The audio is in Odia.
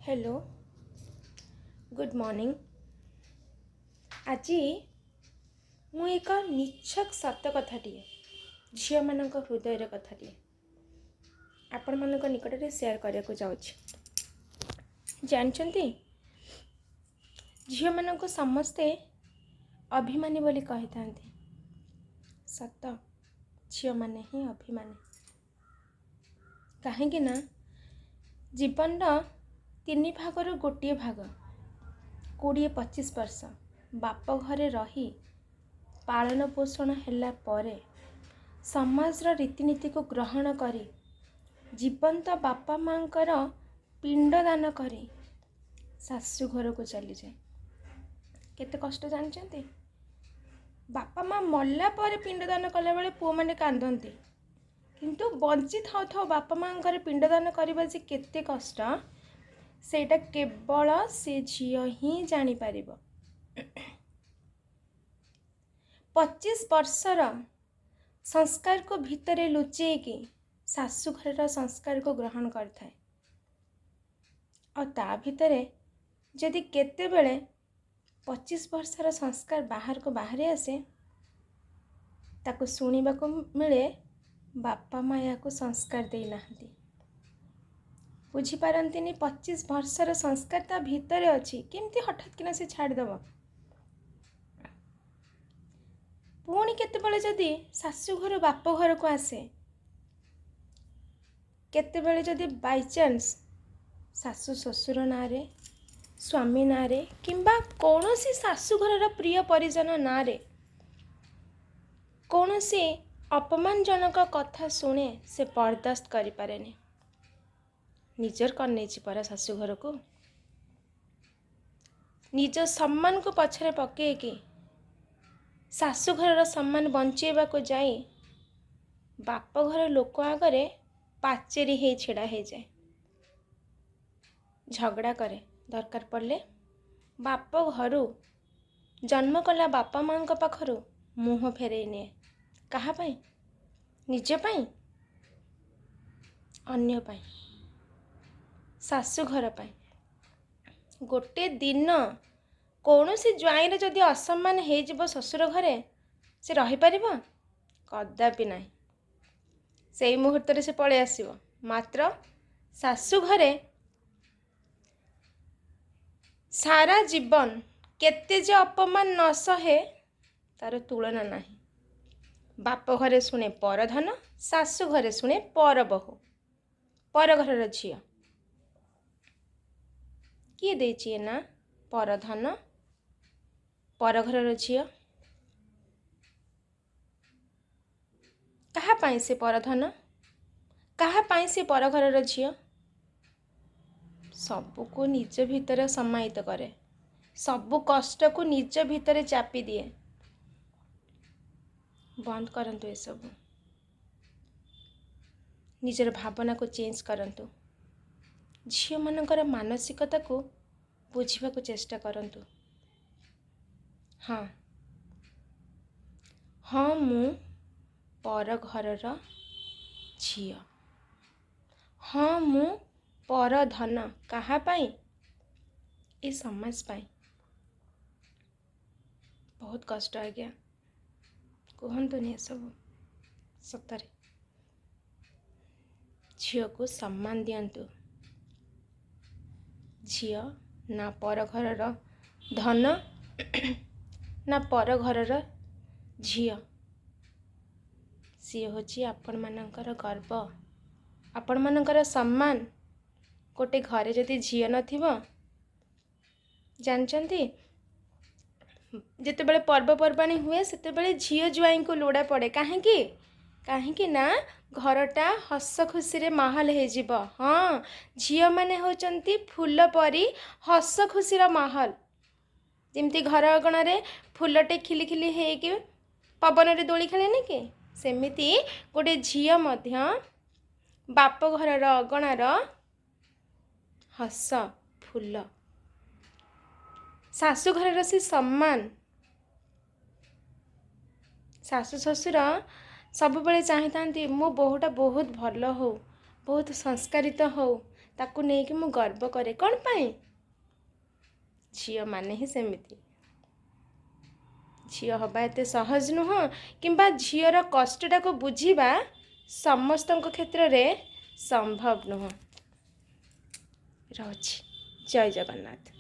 Hello, good morning. ଆଜି ମୁଁ ଏକ ନିଛକ ସତ କଥାଟିଏ, ଝିଅମାନଙ୍କ ହୃଦୟର କଥାଟିଏ ଆପଣମାନଙ୍କ ନିକଟରେ ସେୟାର କରିବାକୁ ଯାଉଛି। ଜାଣିଛନ୍ତି, ଝିଅମାନଙ୍କୁ ସମସ୍ତେ ଅଭିମାନୀ ବୋଲି କହିଥାନ୍ତି। ସତ, ଝିଅମାନେ ହିଁ ଅଭିମାନୀ। କାହିଁକି ନା ଜୀବନର 3 ଭାଗରୁ ଗୋଟିଏ ଭାଗ 20-25 ବର୍ଷ ବାପ ଘରେ ରହି ପାଳନ ପୋଷଣ ହେଲା ପରେ ସମାଜର ରୀତିନୀତିକୁ ଗ୍ରହଣ କରି ଜୀବନ୍ତ ବାପା ମାଆଙ୍କର ପିଣ୍ଡଦାନ କରି ଶାଶୁ ଘରକୁ ଚାଲିଯାଏ। କେତେ କଷ୍ଟ ଜାଣିଛନ୍ତି? ବାପା ମା ମଲା ପରେ ପିଣ୍ଡଦାନ କଲାବେଳେ ପୁଅମାନେ କାନ୍ଦନ୍ତି, କିନ୍ତୁ ବଞ୍ଚି ଥାଉ ଥାଉ ବାପା ମାଆଙ୍କର ପିଣ୍ଡଦାନ କରିବା ଯେ କେତେ କଷ୍ଟ, ସେଇଟା କେବଳ ସେ ଝିଅ ହିଁ ଜାଣିପାରିବ। 25 ବର୍ଷର ସଂସ୍କାରକୁ ଭିତରେ ଲୁଚେଇକି ଶାଶୁଘରର ସଂସ୍କାରକୁ ଗ୍ରହଣ କରିଥାଏ। ଆଉ ତା ଭିତରେ ଯଦି କେତେବେଳେ 25 ବର୍ଷର ସଂସ୍କାର ବାହାରକୁ ବାହାରି ଆସେ, ତାକୁ ଶୁଣିବାକୁ ମିଳେ ବାପା ମା ଏହାକୁ ସଂସ୍କାର ଦେଇନାହାନ୍ତି। ବୁଝିପାରନ୍ତିନି 25 ବର୍ଷର ସଂସ୍କାର ତା ଭିତରେ ଅଛି, କେମିତି ହଠାତ୍ କିନା ସେ ଛାଡ଼ିଦେବ। ପୁଣି କେତେବେଳେ ଯଦି ଶାଶୁଘରୁ ବାପ ଘରକୁ ଆସେ, କେତେବେଳେ ଯଦି ବାଇଚାନ୍ସ ଶାଶୁ ଶ୍ୱଶୁର ନାଁରେ, ସ୍ୱାମୀ ନାଁରେ କିମ୍ବା କୌଣସି ଶାଶୁଘରର ପ୍ରିୟ ପରିଜନ ନାଁରେ କୌଣସି ଅପମାନଜନକ କଥା ଶୁଣେ, ସେ ବରଦାସ୍ତ କରିପାରେନି। ନିଜର କରିନେଇଛି ପରା ଶାଶୁଘରକୁ, ନିଜ ସମ୍ମାନକୁ ପଛରେ ପକେଇକି ଶାଶୁଘରର ସମ୍ମାନ ବଞ୍ଚେଇବାକୁ ଯାଇ ବାପଘର ଲୋକ ଆଗରେ ପାଚେରୀ ହେଇ ଛିଡ଼ା ହେଇଯାଏ, ଝଗଡ଼ା କରେ। ଦରକାର ପଡ଼ିଲେ ବାପ ଘରୁ, ଜନ୍ମ କଲା ବାପା ମାଆଙ୍କ ପାଖରୁ ମୁହଁ ଫେରେଇ ନିଏ। କାହା ପାଇଁ? ନିଜ ପାଇଁ, ଅନ୍ୟ ପାଇଁ, ଶାଶୁଘର ପାଇଁ। ଗୋଟେ ଦିନ କୌଣସି ଜ୍ୱାଇଁର ଯଦି ଅସମ୍ମାନ ହେଇଯିବ ଶ୍ୱଶୁର ଘରେ, ସେ ରହିପାରିବ? କଦାପି ନାହିଁ। ସେଇ ମୁହୂର୍ତ୍ତରେ ସେ ପଳେଇ ଆସିବ। ମାତ୍ର ଶାଶୁଘରେ ସାରା ଜୀବନ କେତେ ଯେ ଅପମାନ ନ ସହେ ତାର ତୁଳନା ନାହିଁ। ବାପ ଘରେ ଶୁଣେ ପରଧନ, ଶାଶୁ ଘରେ ଶୁଣେ ପରବହୂ, ପରଘରର ଝିଅ। କିଏ ଦେଇଛି ଏ ନା ପରଧନ, ପରଘରର ଝିଅ? କାହା ପାଇଁ ସେ ପରଧନ, କାହା ପାଇଁ ସେ ପରଘରର ଝିଅ? ସବୁକୁ ନିଜ ଭିତରେ ସମାହିତ କରେ, ସବୁ କଷ୍ଟକୁ ନିଜ ଭିତରେ ଚାପି ଦିଏ। ବନ୍ଦ କରନ୍ତୁ ଏସବୁ, ନିଜର ଭାବନାକୁ ଚେଞ୍ଜ କରନ୍ତୁ, ଝିଅମାନଙ୍କର ମାନସିକତାକୁ ବୁଝିବାକୁ ଚେଷ୍ଟା କରନ୍ତୁ। ହଁ ହଁ, ମୁଁ ପର ଘରର ଝିଅ, ହଁ ମୁଁ ପରଧନ। କାହା ପାଇଁ? ଏ ସମାଜ ପାଇଁ। ବହୁତ କଷ୍ଟ ଆଜ୍ଞା, କୁହନ୍ତୁନି ଏସବୁ। ସତରେ ଝିଅକୁ ସମ୍ମାନ ଦିଅନ୍ତୁ। ଝିଅ ନା ପର ଘରର ଧନ ନା ପର ଘରର ଝିଅ, ସିଏ ହେଉଛି ଆପଣମାନଙ୍କର ଗର୍ବ, ଆପଣମାନଙ୍କର ସମ୍ମାନ। ଗୋଟେ ଘରେ ଯଦି ଝିଅ ନଥିବ, ଜାଣିଛନ୍ତି ଯେତେବେଳେ ପର୍ବପର୍ବାଣୀ ହୁଏ ସେତେବେଳେ ଝିଅ ଜ୍ୱାଇଁଙ୍କୁ ଲୋଡ଼ା ପଡ଼େ। କାହିଁକି? କାହିଁକି ନା ଘରଟା ହସ ଖୁସିରେ ମାହୋଲ ହେଇଯିବ। ହଁ, ଝିଅମାନେ ହେଉଛନ୍ତି ଫୁଲ ପରି ହସ ଖୁସିର ମାହୋଲ। ଯେମିତି ଘର ଅଗଣାରେ ଫୁଲଟେ ଖିଲି ଖିଲି ହେଇକି ପବନରେ ଦୋଳି ଖେଳେନି କି, ସେମିତି ଗୋଟେ ଝିଅ ମଧ୍ୟ ବାପ ଘରର ଅଗଣାର ହସ ଫୁଲ, ଶାଶୁଘରର ସେ ସମ୍ମାନ। ଶାଶୁ ଶ୍ୱଶୁର ସବୁବେଳେ ଚାହିଁଥାନ୍ତି ମୋ ବୋହୂଟା ବହୁତ ଭଲ ହଉ, ବହୁତ ସଂସ୍କାରିତ ହଉ, ତାକୁ ନେଇକି ମୁଁ ଗର୍ବ କରେ। କ'ଣ ପାଇଁ? ଝିଅମାନେ ହିଁ ସେମିତି। ଝିଅ ହେବା ଏତେ ସହଜ ନୁହଁ କିମ୍ବା ଝିଅର କଷ୍ଟଟାକୁ ବୁଝିବା ସମସ୍ତଙ୍କ କ୍ଷେତ୍ରରେ ସମ୍ଭବ ନୁହଁ। ରହୁଛି, ଜୟ ଜଗନ୍ନାଥ।